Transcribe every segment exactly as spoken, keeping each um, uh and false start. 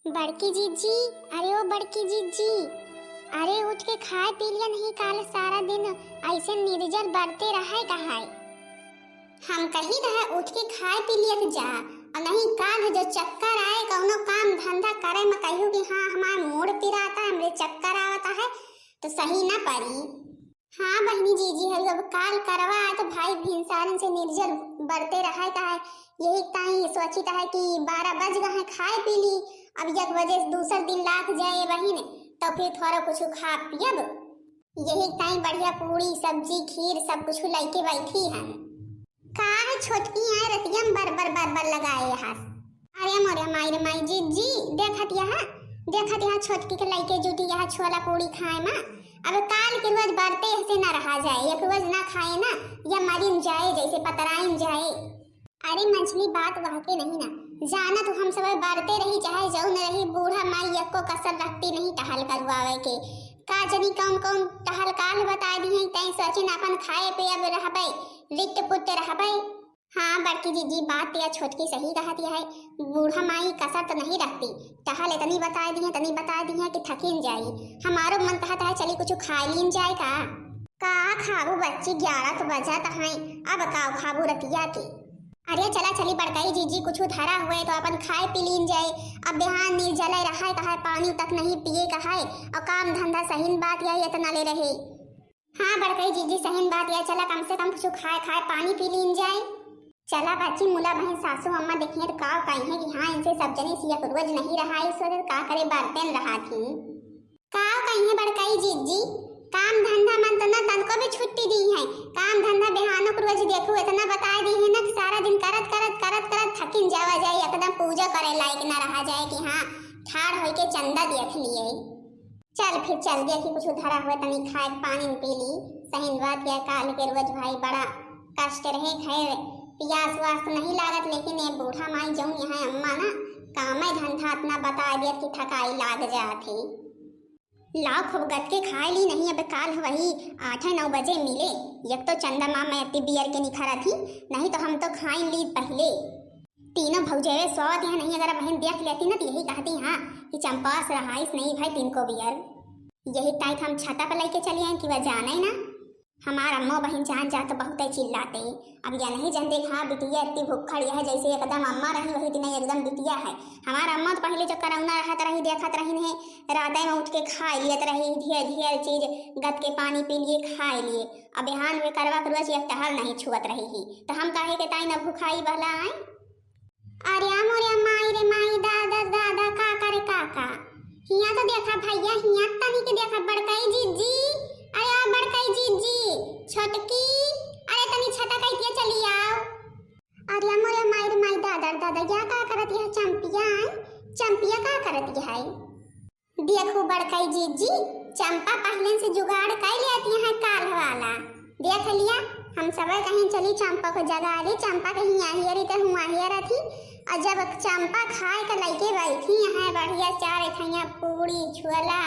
बड़की जीजी, अरे ओ बड़की जीजी, अरे उठ के खाए पी लिया नहीं, काल सारा दिन ऐसे निर्जल बरते रहे का है? हम कही रहे उठ के खाए पी लिया जा, और नहीं काल जो चक्कर आए कौनो काम धंधा करे में कहियो कि हाँ हमार मूड पिराता है, हमरे चक्कर आवता है, तो सही ना पड़ी। हाँ बहिनी जीजी, हरी अब काल करवा आए तो भाई भिनसारन से निर्जल बरते रहे का है, यही ताई सोचित है कि बारह बज गए हैं, खाए पी ली, अब एक बजे से दूसर दिन लाग जाए बहिन, तो फिर थोड़ा कुछ खा पियब। यही ताई बढ़िया पूड़ी सब्जी खीर सब कुछ लइके बैठी हैं। का है छोटकी आए रतिया में बर बर बर बर लगाए यहाँ। अरे मोरे माई रे माई जीजी, देखत यहाँ, देखत यहाँ छोटकी के लइके जुटी यहाँ छोला पूड़ी खाए मा। अब काल के रोज बरते से ना रहा जाए, एक रोज ना खाए ना, या मरिन जाए जैसे पतराइन जाए। अरे मछली बात वह के नहीं ना, जाना तो हम सब बरते रही चाहे जौन रही, बूढ़ा माई यक्को कसर रखती नहीं टहल करवावे के। का जनी कौन कौन टहल काल बता दी है, तैं सोचिन अपन खाए पे अब रहबे, लिट्ट पुट्ट रहबे। हाँ बड़की जीजी, बात या छोटकी सही कहत है, बूढ़ा माई कसर तो नहीं रखती, टहल इतनी बता दी है, इतनी बता दी है कि थकिन जाई। हमारो मन कहत है चली कुछ खाए लीन जाए का। का खाबू बच्ची, ग्यारह तो बजत है, अब का खाबू रतिया के। अरे चला चली बड़काई जीजी, कुछ धरा हुए तो अपन खाए पी लीन जाए, अब बिहान निर्जले रहे का है, पानी तक नहीं पिए का है, और काम धंधा सहीन बात यही इतना ले रहे। हाँ बड़कई जीजी, सहीन बात या, चला कम से कम कुछ खाए खाए पानी पी लीन जाए। चला बच्ची, मुला बहन सासू अम्मा देखिए तो काव कही है कि हाँ इनसे सब जने सिया पूर्वज नहीं रहा, इस वजह का करे बरतन रहा थी। काव कही है बड़कई जीजी, काम धंधा मन तो ना तनको भी छुट्टी दी है, काम धंधा बिहानो पूर्वज देखो इतना बता दी है ना कि सारा दिन करत करत करत करत थकिन जावा जाए, एकदम पूजा करे लायक ना रहा जाए कि हाँ ठाड़ होई के चंदा देख लिए। चल फिर चल, देखी कुछ धरा हुआ तनी खाए के पानी पी ली। सहीन बात या, काल के रोज भाई बड़ा कष्ट रहे, खैर पियास वास तो नहीं लागत, लेकिन ये बूढ़ा माई जौन यहाँ अम्मा ना कामे धंधा इतना बता दिया कि थकाई लाग जात है। लाओ खूब गत के खाए ली, नहीं अब काल वही आठे नौ बजे मिले। एक तो चंदा माँ मैं अति बियर के निखरा थी, नहीं तो हम तो खाई ली पहले। तीनों भौजाई सोवत यहाँ नहीं, अगर बहन देख लेती ना तो यही कहती हाँ कि चंपा से रहाइस नहीं भाई तिनको बियर। यही ताई हम छाता पर लेके चली आई कि वह जाने ना। हमार अम्मो बहन जान जा तो बहुत चिल्लाते। अब यह नहीं जानते कि हाँ बिटिया इतनी भुक्खड़ यह जैसे एकदम अम्मा रही वही दिन एकदम बिटिया है। हमार अम्मा तो पहले जो करौना रहत रही देखत रही नहीं, रात में उठ के खा लियत रही ढेर ढेर चीज, गत के पानी पी लिए खा लिए। अब बिहान में करवा के रोज एक टहल नहीं छुअत रही ही, तो हम काहे के ताई न भुखाई बहला आए। अरे मोरे माई रे माई, दादा दादा, काका रे काका, हिया तो देखा भैया, हिया तनी के देखा बड़काई जीजी। अरे आ बड़काई जीजी, छोटकी, अरे तनी छता कइतिया चली आओ। अरे मोरे माई रे माई, दादा दादा, या का करत यह चंपिया है? चंपिया का करत यह है? देखो बड़काई जीजी, चंपा पहले से जुगाड़ कर लेती है काल वाला। देख लिया, हम सब कहीं चली चंपा को जगा ली, चंपा कहीं आहिया रही तो हुआ आहिया रहती। और जब चंपा खाए के लइके बैठी यहाँ बढ़िया चार ठैया पूड़ी छोला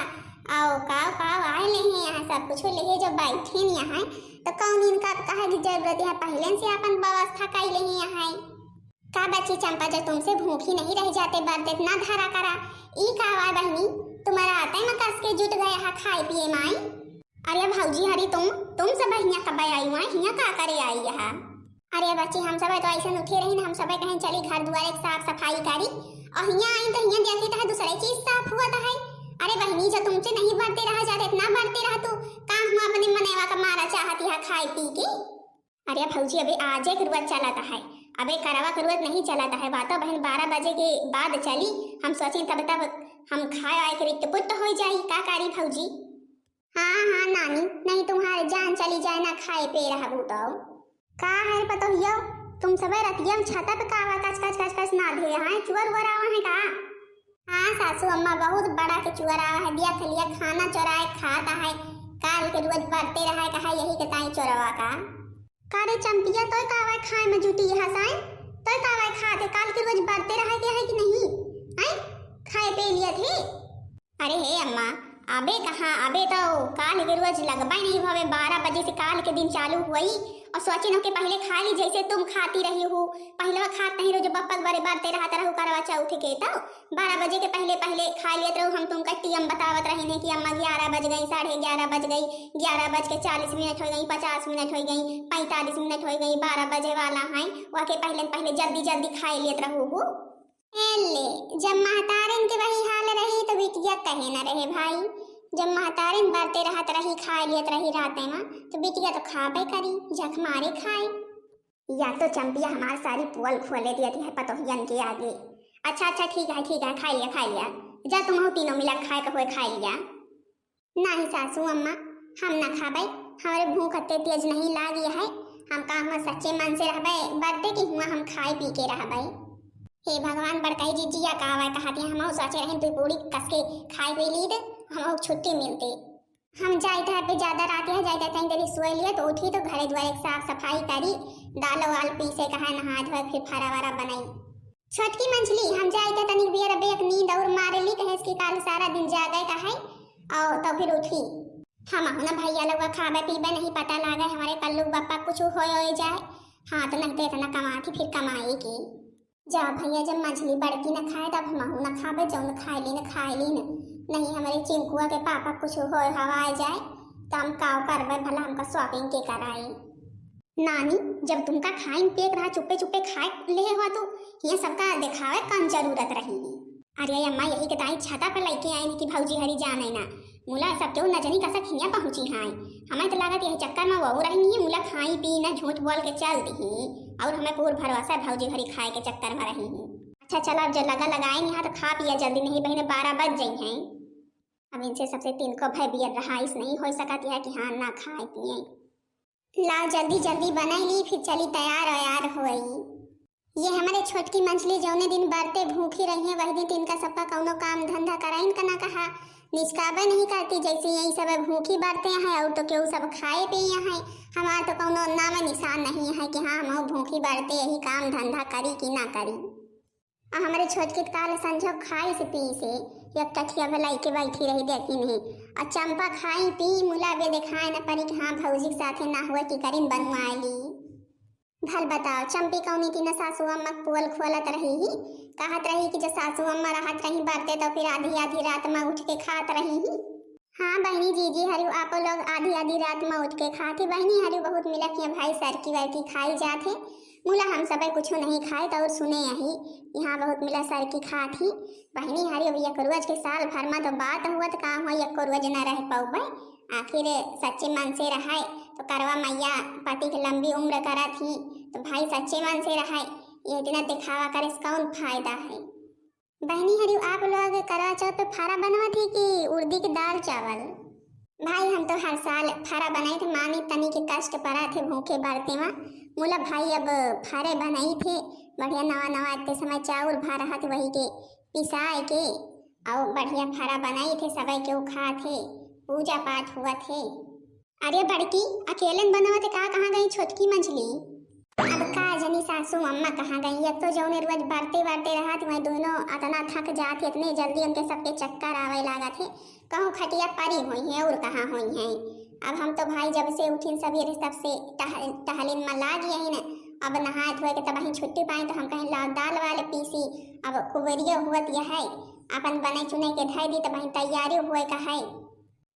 और काव काव आए ले हैं यहाँ सब कुछ ले हैं, जब बैठे नहीं यहाँ तो कौन इनका कहे की जरूरत है, पहले से अपन व्यवस्था कर ले हैं यहाँ। का बच्ची चंपा, जो तुमसे भूखी नहीं रह जाते, बरते ना धरा करा। ई का हुआ बहनी, तुम्हारा आते में कस के जुट गया है खाए पिए माई। अरे भौजी हरी, तुम तुम सब हियाँ कब आई हुआ, हियाँ का करे आई है? अरे बच्ची, हम सब तो ऐसे उठे रही ना, हम सब कहें चली घर दुआरे के साफ सफाई करी, और हियाँ आई तो हियाँ देखी तो है दूसरे चीज साफ हुआ तो है। अरे बहनी, जो तुमसे नहीं बरते रहा जाते, इतना बरते रहा तू, का हम अपने मनेवा का मारा चाहती है खाए पी के? अरे भौजी, अबे आजे के रुआ चलत है, अबे करवा के रुआ नहीं चलत है, बातो बहन बारह बजे के बाद चली। हम सोची तब तब हम खाए आए के रिट पुट हो जाई, का करी भौजी? हाँ हाँ नानी, नहीं तुम्हारे जान चली जाए ना खाए पे रहबू तो। का है पतोहियो, तुम सबे रतिया में छता पे कावा कच कच कच कच ना धे हैं, चुअर उअर आवा है का? हाँ सासू अम्मा, बहुत बड़ा के चुअर आवा है, दिया थलिया खाना चोराए खाता है, काल के रोज बरते रहा है, कहा यही के ताई चोरवा का। का रे चंपिया, तोय का आवाज खाए में जुटी यहाँ साए? तोय का आवाज खात है? काल के रोज बरते रहे के है कि नहीं? हैं? खाए पे लिया थे? अरे हे अम्मा, अबे कहाँ, अबे तो काल के रोज लगबे नहीं भवे, बारह बजे से काल के दिन चालू हुई। और सोचिन हो के पहले खा ली, जैसे तुम खाती रही हो, पहले खात नहीं रहो, जो बप्पा के बरे बरते रहत रहो करवा चौथ के, तो बारह बजे के पहले पहले खा लियत रहो। हम तुमका टीएम बतावत रही नहीं कि अम्मा ग्यारह बज गई, साढ़े ग्यारह बज गई, ग्यारह बज के चालीस मिनट हो गई, पचास मिनट हो गई, पैंतालीस मिनट हो गई, बारह बजे वाला है, वह के पहले पहले जल्दी जल्दी खा लियत रहो हो। ए ले, जब महतारन के वही हाल रही तो बिटिया कहे न रहे भाई। जब महतारन बरते रहत रही, खाए लियत रही राते में, तो बिटिया तो खाबे करी, झक मारे खाए। या तो चंपिया हमार सारी पोल खोले दियत है पतोहियन के आगे। अच्छा अच्छा, ठीक है ठीक है, खाए लिया खाए लिया, जा तुम तीनों मिला खाए के हुए खाए लिया। नाही सासू अम्मा, हम ना खाबै, हमरे भूख अत्ते तेज नहीं लागी है। हम का हुआ सच्चे मन से रहबै, बरते कि हुआ हम खाए पी के रहबै। हे भगवान, बड़कई जिज्जिया का आवे कहत है, हमहू सोचे रहे दुई पूड़ी कस के खाए पी लीत, हमहू छुट्टी मिलती। हम जाइत है अबे ज्यादा रात है, जाइत है तनी देरी सोए लिए तो उठी तो घरे दुआरे के साफ सफाई करी, दाल वाल पीसे कहा, नहा धोए फिर फरा वरा बनाई। छोटकी मंझली, हम जाइत है तनिक बियर अबे एक नींद और मारे ली, कहे कि काल सारा दिन जागे का है, और तो फिर उठी। हम ना भैया लोग खाबे पीबे नहीं पता लागे, हमारे कल्लू बप्पा कुछ होए होए जाए। हाँ, तो नहीं तो इतना कमाती फिर कमाए की। जा भैया, जब मंझली बड़की न खाए तब हमहू न खाबे, जौन खाए ली न खाए ली न। नहीं हमारे चिंकुआ के पापा कुछ होए हवाए जाए तो हम काव करबे, भला हमका शॉपिंग के कराए। नानी, जब तुमका खाइन पिए के रहा, चुप्पे चुप्पे खाए ले हुआ तू, ये सबका देखावे कौन जरूरत रही? अरे अम्मा, यही के ताई छाता पर लइके आइन कि भौजी हरी जाने ना, मुला सब केहू नजनी कसक हिया पहुँची हैं। हमें तो लागत यही चक्कर में वो रही है, मुला खाई पी ना झूठ बोल के चल दी और हमें पूर भरोसा भौजी हरी खाए के चक्कर में रही है। अच्छा चला, अब जो लगा लगाए नहीं तो खा पिया जल्दी, नहीं बहिने बारह बज जाई हैं। अब इनसे सबसे तीन को भय बियर रहा, इस नहीं हो सकत है कि हाँ ना खाए पिए। लाओ जल्दी जल्दी बनाई ली, फिर चली तैयार वैयार होई। ये हमारे छोटकी मंझली जौने दिन बरते भूखी रही है, वही दिन तिनका सबका कौनो काम धंधा कराइन का ना कहा, निचकाबे नहीं करती, जैसे यही सब भूखी बरते हैं और तो केहू सब खाए पिए हैं। हमार तो कौनो नाम निशान नहीं है कि हाँ हम भूखी बरते यही काम धंधा करी कि ना करी। आ हमरे छोटकी त काल संझो खाइस पीस एक टठिया भलाई के बैठी रही देखी नहीं। आ चंपा खाई पी मुला बे देखाए न परी कि हाँ भौजी के साथे ना हुए कि करिन बनवाए ली। भल बताओ चंपी कौनी तीन सासू अम्मा के पोल खोलत रही ही, कहत रही कि जो सासू अम्मा रहत रही बरते तो फिर आधी आधी रात में उठ के खात रही ही। हाँ बहिनी, जीजी हरिउ आपो लोग आधी आधी रात में उठ के खात ही। बहिनी हरिउ बहुत मिला किया भाई सरकी वरकी खाई जात है। मुला हम सबे कुछो नहीं खाए तो और सुने यही यहाँ बहुत मिला सरकी खात ही। बहिनी हरिउ अब एक रोज के साल भर में तो बात हुआ तो काम हो, एको रोज न रह पौबे। आखिर सच्चे मन से रहे तो करवा मैया पति के लंबी उम्र करत ही। तो भाई सच्चे मन से रहे, ये इतना दिखावा करे से कौन फायदा है? बहिनी हरिउ आप लोग करवा चौथ पे फारा बनवा थी कि उर्दी के दाल चावल? भाई हम तो हर साल फारा बनाई थे, मानी तनी के कष्ट पड़ा थे भूखे बरते में। मुला भाई अब फारे बनाई थे, बढ़िया नवा नवा इतने समय चाउर भा रहा थे वही के पिसाए के और बढ़िया फारा बनाई थे, सबे केहू खा थे, पूजा पाठ हुआ थे। अरे बड़की, अकेलन बनवा थे का, कहाँ गई छोटकी मंझली? अब का जनी सासू अम्मा कहाँ गई, एक तो जौने रोज बरते बरते रहत वही दोनों अतना थक जात है, इतने जल्दी उनके सबके चक्कर आवे लागत है, कहूँ खटिया परी हुई है और कहाँ हुई है। अब हम तो भाई जब से उठिन सवेरे तब से टह-, टहलिन में लाग यही न। अब नहाए धोए के तब ही छुट्टी पाए तो हम कहें ला दाल वाल पीसी, अब कुबेरियो हुअत यह है, अपन बने चुने के धै दी तब ही तैयारी हुए का है।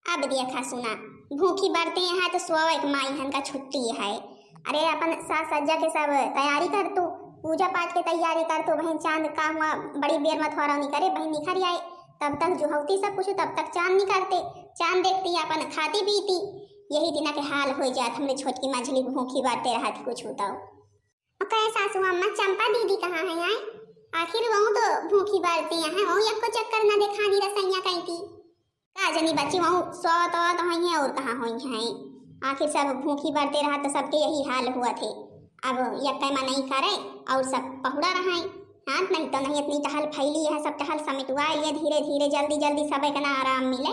अब देखा सुना, भूखी बरते हैं तो सोवे के माई हन का छुट्टी है। अरे अपन साज सज्जा के सब तैयारी कर तू, पूजा पाठ के तैयारी कर तू, बहन चांद का हुआ बड़ी बेर में थोड़ा नहीं करे, बहन निखर आए, तब तक जो होती सब कुछ, तब तक चांद नहीं करते, चांद देखती अपन खाती पीती। यही दिना के हाल हो जात हमरे छोटकी मंझली भूखी बरते रहत कुछ होता। ओकरे सासू अम्मा चंपा दीदी कहाँ है आए? आखिर वो तो भूखी बरती हैं, वो यक्को चक्कर न देखानी रसैया कहीं की। का जनी बच्ची वहू सोत वोत होइहैं और कहाँ होइहैं। आखिर सब भूखी बरते रहा तो सबके यही हाल हुआ थे। अब यक्कै मा नहीं करे और सब पहुड़ा रहा है। हाँ, नहीं तो नहीं इतनी टहल फैली है, सब टहल समेटवा लिए धीरे धीरे, जल्दी जल्दी सब एक ना आराम मिले।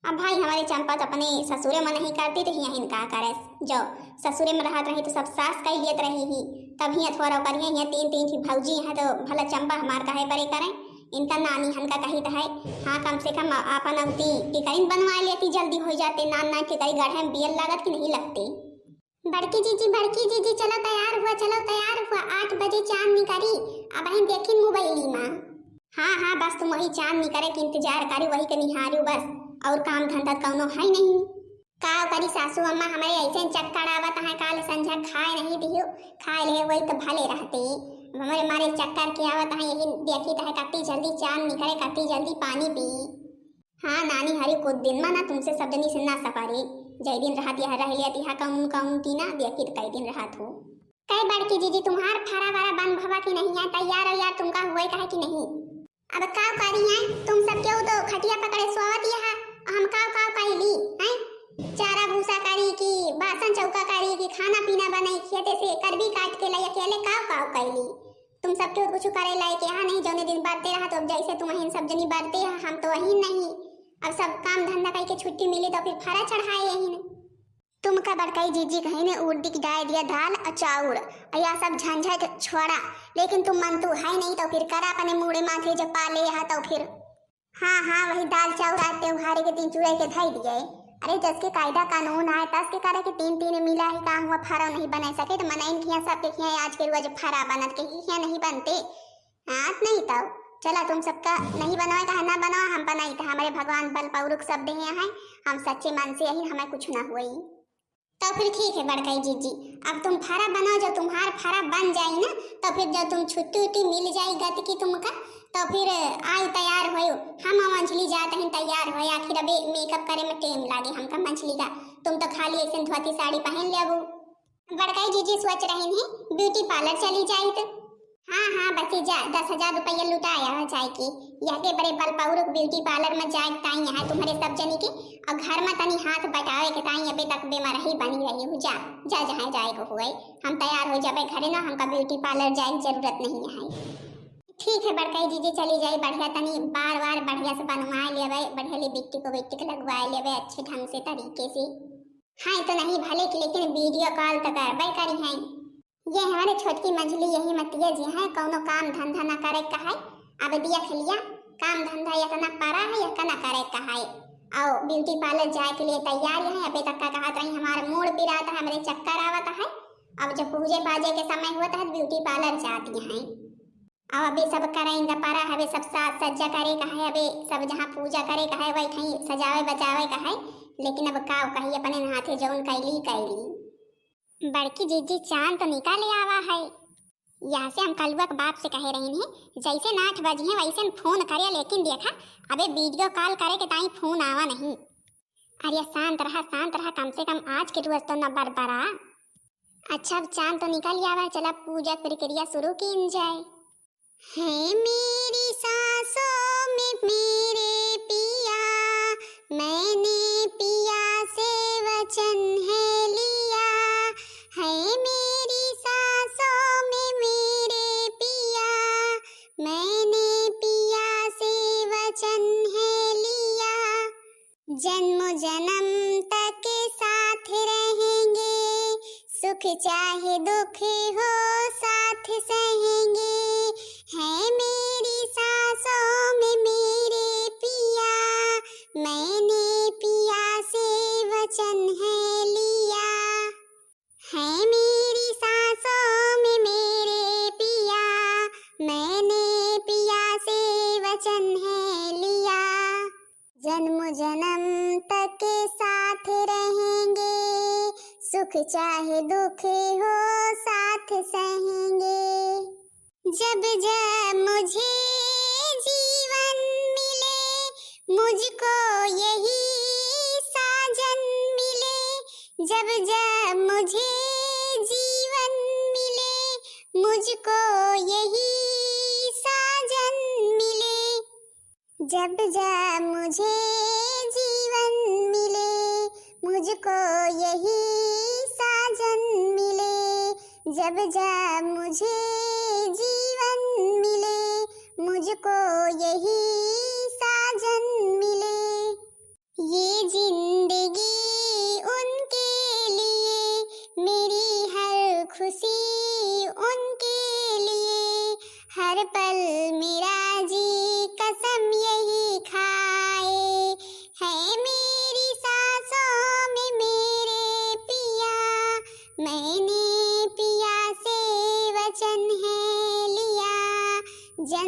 अब भाई हमारे चंपा तो अपने ससुरे में नहीं करती तो यहाँ इनका करे। जो ससुरे में रहत रही तो सब सास कह लियत रही ही, तब हियाँ थोड़ा करिए, हियाँ तीन तीन थी भौजी हैं तो भला चंपा हमार काहे परे करें। इनका नानी हन का कहित है, हाँ, कम से कम आपन अउती टिकरिन बनवाए लेती, जल्दी होइ जाते। नान नान टिकरी गढ़े में बियल लागत कि नहीं लगते। बड़की जीजी, बड़की जीजी, चलो तैयार हुआ, चलो तैयार हुआ, आठ बजे चाँद निकरी, अबहिन देखी मोबाइली मा। हाँ, हाँ, बस तुम वही चाँद निकरे के इंतजार करी, वही के निहारू बस, और काम धंधा कौनो है नहीं। का करी सासू अम्मा, हमरे ऐसे चक्कर आवत है, काल संझा खाए नहीं दियो, खाए ले वही तो भले रहते। हमरे मारे चक्कर के आवत है, यही देखित है कत्ती जल्दी चाँद निकरे, कत्ती जल्दी पानी पी। हाँ नानी, हरी कुछ दिन मा ना तुमसे सब जनी से ना सपारी, जय दिन रहत यहाँ रह लिया तिहा कौन कौन की ना देखित कई दिन रहत हो। कई बड़की जीजी, तुम्हार फरा वरा बन भवा की नहीं है, तैयार वैयार तुमका हुए कहे कि नहीं? अब काव करी है, तुम सब केहू तो खटिया पकड़े सोवत यहाँ, हम काव काव कैली हैं? चारा भूसा करी कि बासन चौका करी कि खाना पीना बनाई, खेते से करबी काट के लाई अकेले काव काव कैली? तुम सब केहू कुछ करे लायक यहाँ नहीं, जौने दिन बरते रहा तो अब जैसे तुम अहिन सब जनी बरते है, हम तो अहिन नहीं। अब सब काम धंधा कई के छुट्टी मिली तो फिर फरा चढ़ाए यही नहीं। तुमका बड़काई जीजी कहिन उड़दी की डाय दिया दाल और चाउर, और या सब झंझट छोड़ा, लेकिन तुम मन तू है नहीं तो फिर करा अपने मूड़े माथे जब पा ले यहाँ तो फिर। हाँ, हाँ, वही दाल चाउर आज त्योहारे के दिन चुराई के धई दिए। अरे जस के कायदा कानून आए तस के करे के तीन तीन मिला ही काम हुआ फरा नहीं बना सके तो मनइन खिया सबके खिया आज के रोज फरा बनत के खिया नहीं बनते। हाँ, नहीं तो चला तुम सबका नहीं बनावे कहा ना बनावा, हम बनाई था, हमारे भगवान बल पौरुख सब दे हैं, हम सच्चे मन से यही हमें कुछ ना हुई। तो फिर ठीक है बड़काई जीजी, अब तुम फरा बनाओ, जब तुम्हार फरा बन जाई ना, तो फिर जब तुम छुट्टी उट्टी मिल जाई गत की तुमका, तो फिर आई तैयार होयो, हम अंजलि जात ही तैयार होए, आखिर अबे मेकअप करे में टेम लागे हमका मंझली का, तुम तो खाली ऐसे धोती साड़ी पहन लेबू। बड़काई जीजी सोच रही नहीं ब्यूटी पार्लर चली जाई तो। हाँ, हाँ, बची जा, दस हजार रुपया लुटाया हो जाए के। यह के बड़े बल पौरुख ब्यूटी पार्लर में जाए के ताई यहाँ तुम्हारे सब जनी के, और घर में तनी हाथ बटावे के ताई अबे तक बेमरही बनी रही हो। जा, जा जहाँ जाए को हुए, हम तैयार हो जाबे घरे ना, हमका ब्यूटी पार्लर जाए के जरूरत नहीं है। ठीक है बड़काई जीजी, चली जाई, बढ़िया तनी बार बार बढ़िया से बनवाए लेबे, बढ़िया लिपस्टिक उबिस्टिक लगवाए लेबे, अच्छे ढंग से तरीके से। हाँ, तो नहीं भले कि, लेकिन वीडियो कॉल तो करबे करी हैं। ये हमारे छोटकी मंझली यही मतिया जी हैं, कौनो काम धंधा ना करे कहाई। अब देख लिया, काम धंधा इतना पड़ा है, यह ना करे कहाई। और ब्यूटी पार्लर जाए के लिए तैयार है। अबे तक का कहत रही, हमारा मूड पिरात है, हमरे चक्कर आवत है। अब जब पूजे पाजे के समय होता है, तो ब्यूटी पार्लर जाती हैं। अब अबे सब करेंगे पड़ा है, अबे सब साज सज्जा करे का है, अबे सब जहाँ पूजा करे का है, वही कहीं सजावे बजावे का है। लेकिन अब का कही, अपने हाथे जौन कैली कैली। बड़की जीजी, चांद तो निकाले आवा है। यहाँ से हम कलुआ के बाप से कहे रही हैं, जैसे न आठ बजिए वैसे न फोन करे, लेकिन देखा अबे वीडियो कॉल करे के ताई फोन आवा नहीं। अरे शांत रहा, शांत रहा, कम से कम आज के रोज तो न बरबरा। अच्छा, अब चांद तो निकल आवा है, चला पूजा प्रक्रिया शुरू कीन जाए। है मेरी सांसों में मेरे पिया, मैंने पिया से वचन है लिया। है मेरी सांसों में मेरे पिया, मैंने पिया से वचन है लिया। जन्म जन्म तक साथ रहेंगे, सुख चाहे दुख हो साथ सहेंगे। है मेरी सांसों में मेरे पिया, मैंने पिया से वचन है लिया। है मेरी सांसों में मेरे पिया, मैंने पिया से वचन है लिया। जन्म जन्म तक साथ रहेंगे, सुख चाहे दुख हो साथ सहेंगे। जब जब मुझे जीवन मिले, मुझको यही साजन मिले। जब जब मुझे जीवन मिले, मुझको यही साजन मिले। जब जब मुझे जीवन मिले, मुझको यही साजन मिले। जब जब मुझे जीवन मिले, मुझको यही साजन मिले। ये जिंदगी उनके लिए, मेरी हर खुशी उनके लिए, हर पल मेरा जी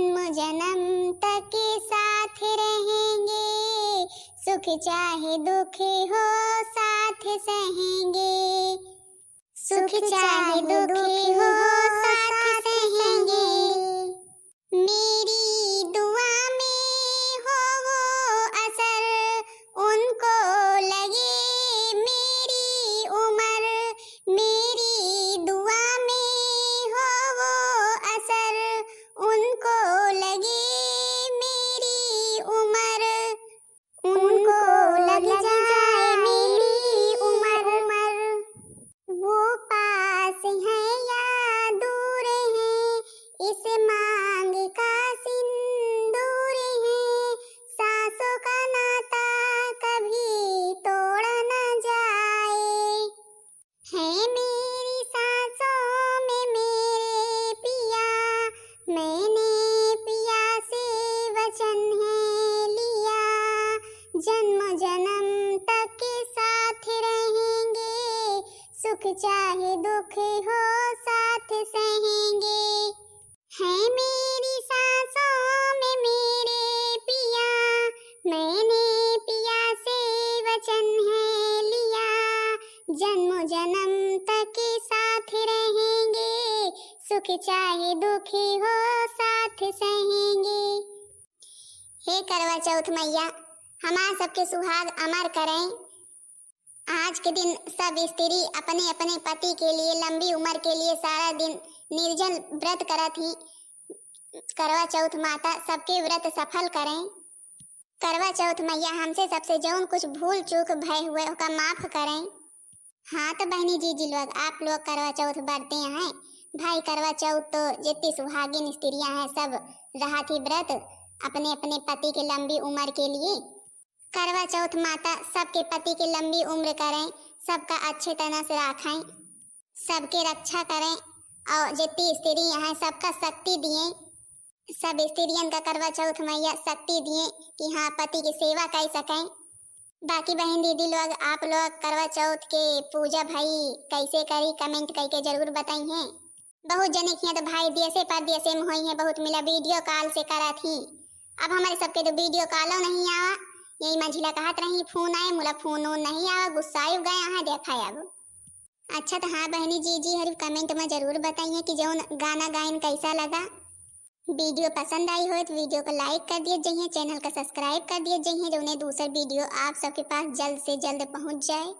जन्म जन्म तक साथ रहेंगे, सुख चाहे दुख हो साथ सहेंगे। सुख चाहे दुख हो साथ सहेंगे। मेरी दुआ में हो वो असर, उनको लगे मेरी उम्र। मेरी दुआ में हो वो असर, उनको लगे मेरी उम्र। उनको लग जाए मेरी उम्र। वो पास हैं या दूर हैं, इस मांग का सिंदूर है। सांसों का नाता कभी तोड़ा न जाए। है मेरी सांसों में मेरे पिया, मैंने पिया से वचन है लिया। जन्म जन्म तक साथ रहेंगे, सुख चाहे दुख हो साथ सहेंगे। है मेरी सांसों में मेरे पिया, मैंने पिया से वचन है लिया। जन्म जन्म तक साथ रहेंगे, सुख चाहे दुख हो साथ सहेंगे। हे करवा चौथ मैया, हमार सबके सुहाग अमर करें। आज के दिन सब स्त्री अपने अपने पति के लिए, लंबी उम्र के लिए सारा दिन निर्जल व्रत करत ही। करवा चौथ माता सबके व्रत सफल करें। करवा चौथ मैया हमसे सबसे जौन कुछ भूल चूक भय हुए ओका माफ करें। हाँ तो बहनी जीजी लोग, आप लोग करवा चौथ बरते हैं। भाई करवा चौथ तो जितनी सुहागिन स्त्रियां हैं सब रहत ही व्रत अपने अपने पति के लंबी उम्र के लिए। करवा चौथ माता सबके पति के लंबी उम्र करें, सबका अच्छे तरह से राखें, सबके रक्षा करें और जितनी स्त्री यहाँ सबका शक्ति दिए। सब स्त्रियन का करवा चौथ मैया शक्ति दिए कि हाँ पति की सेवा कर सकें। बाकी बहन दीदी लोग, आप लोग करवा चौथ के पूजा भाई कैसे करी, comment करके जरूर बताई हैं। बहुत जने किया तो भाई देशे परदेशे में होई हैं, बहुत मिला video call से करत ही। अब हमारे सबके तो video callो नहीं आवा, यही मंझिला कहत रही फोन आए, मुला फोन वोन नहीं आवा, गुस्साई गए हैं देखा अब। अच्छा तो हाँ बहनी जीजी हरी comment में जरूर बताइए कि जौन गाना गायन कैसा लगा। Video पसंद आई हो तो video को like कर दिए जइए, channel का subscribe कर दिए जइए, जौने दूसर video आप सबके पास जल्द से जल्द पहुँच जाए।